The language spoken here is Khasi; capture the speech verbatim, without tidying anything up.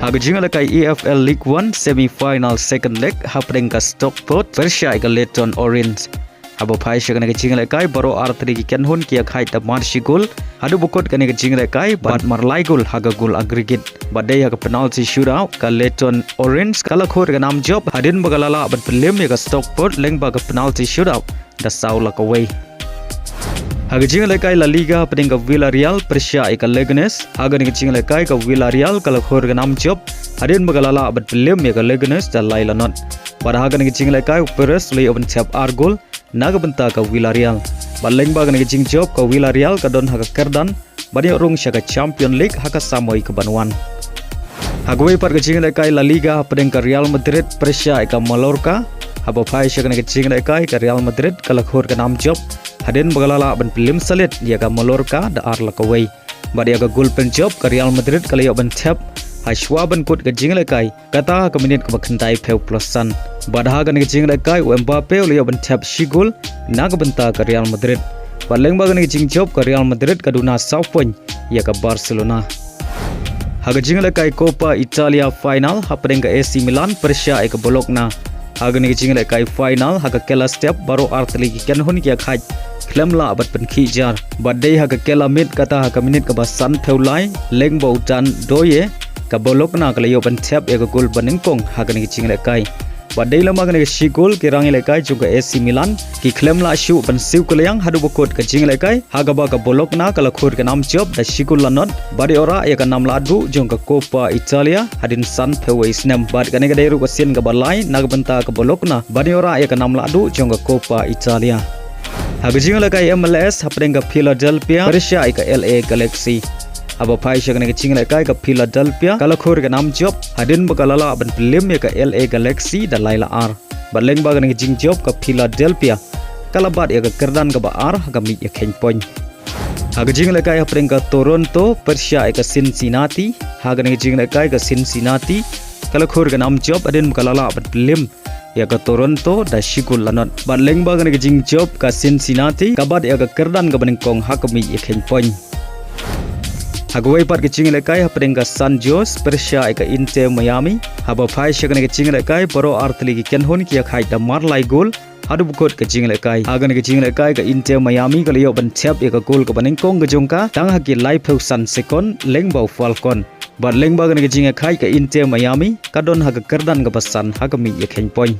Ha ka jingïalehkai E F L League One semi-final second leg hapdeng ka Stockport pyrshah ïa ka Leyton Orient. Haba phai sha kane ka jingïalehkai baroh artylli ki kynhun ki ïakhaid da mar shi gol. Haduh ba kut kane ka jingïalehkai bad mar lai gol ha ka gol aggregate. Bad dei ha ka penalty shootout ka Leyton Orient ka la khur ka nam jop hadien ba ka la lah ban pynlem ïa ka Stockport lyngba ka penalty shootout da saw la kawei. Ha ka jingïalehkai La Liga hapdeng ka Villarreal pyrshah ïa ka Leganes. Ha kane ka jingïalehkai ka Villarreal ka la khur ka nam jop hadien ba ka la lah ban pynlem ïa ka Leganes da lai la not. Bad ha kane ka jingïalehkai u Perez u la ïoh ban thep ar gol na ka bynta ka Villarreal. Bad lyngba kane ka jingjop ka Villarreal ka don ha ka kyrdan ban ïoh rung sha ka Champions League ha ka samoi kaban wan. Ha kawei pat ka jingïalehkai La Liga hapdeng ka Real Madrid pyrshah ïa ka Mallorca. Haba phai sha kane ka jingïalehkai ka Real Madrid ka la khur ka nam jop hadien ba ka la lah ban pynlem salit ïa ka Mallorca da ar la kawei. Bad ïa ka gol pynjop ka Real Madrid ka la ïoh ban thep ha shuwa ban kut ka jingïalehkai, kata ha ka minit kaba khyndai phew plus san. Bad ha kane ka jingïalehkai u Mbappe u la ïoh ban thep shi gol na ka bynta ka Real Madrid. Bad lyngba kane ka jingjop ka Real Madrid ka duna saw point ïa ka Barcelona. Ha ka jingïalehkai Coppa Italia final hapdeng ka A C Milan pyrshah ïa ka Bologna. Ha kane ka jingïalehkai final ha ka kylla step baroh artylli ki kynhun ki ïakhaid khlem lah ban pynkhih jar. Bad dei ha ka kylla miet kata ha ka minit kaba san phew lai lyngba u Dan Doye ka Bologna ka la ïoh ban thep ïa ka gol banyngkong ha kane ka jingïalehkai. Bad dei lem ha kane ka shi gol ki rangïalehkai jong ka A C Milan ki khlem lah shuh ban siew kylliang haduh ba kut ka jingïalehkai ha kaba ka Bologna ka la khur ka nam jop da shi gol la not ban ïoh rah ïa ka nam lahduh jong ka Coppa Italia hadien san phew wei snem. Bad kane ka dei ruh ka sien kaba lai na ka bynta ka Bologna ban ïoh rah ïa ka nam lahduh jong ka Coppa Italia. Ha ka jingïalehkai M L S hapdeng ka Philadelphia pyrshah ïa ka L A Galaxy. Haba phai sha kane ka jingïalehkai ka Philadelphia ka la khur ka nam jop hadien ba ka la lah ban pynlem ïa ka L A Galaxy da lai la ar. Bad lyngba kane ka jingjop ka Philadelphia ka la bat ïa ka kyrdan kaba ar ha ka miej ïakheiñ point. Ha ka jingïalehkai hapdeng ka Toronto pyrshah ïa ka Cincinnati. Ha kane ka jingïalehkai ka Cincinnati ka la khur ka nam jop hadien ba ka la lah ban pynlem ïa ka Toronto da shi gol la not. Bad lyngba kane ka jingjop ka Cincinnati ka bat ïa ka kyrdan kaba nyngkong ha ka miej ïakheiñ point. Ha kawei pat ka jingïalehkai hapdeng ka San Jose pyrshah ïa ka Inter Miami. Haba phai sha kane ka jingïalehkai baroh artylli ki kynhun ki ïakhaid da mar lai gol haduh ba kut ka jingïalehkai. Ha kane ka jingïalehkai ka Inter Miami ka la ïoh ban thep ïa ka gol kaba nyngkong ka jong ka tang ha ki lai phew san sekon lyngba u Falcon. Bad lyngba kane ka jingïakhaid ka Inter Miami ka don ha ka kyrdan kaba san ha ka miej ïakheiñ point.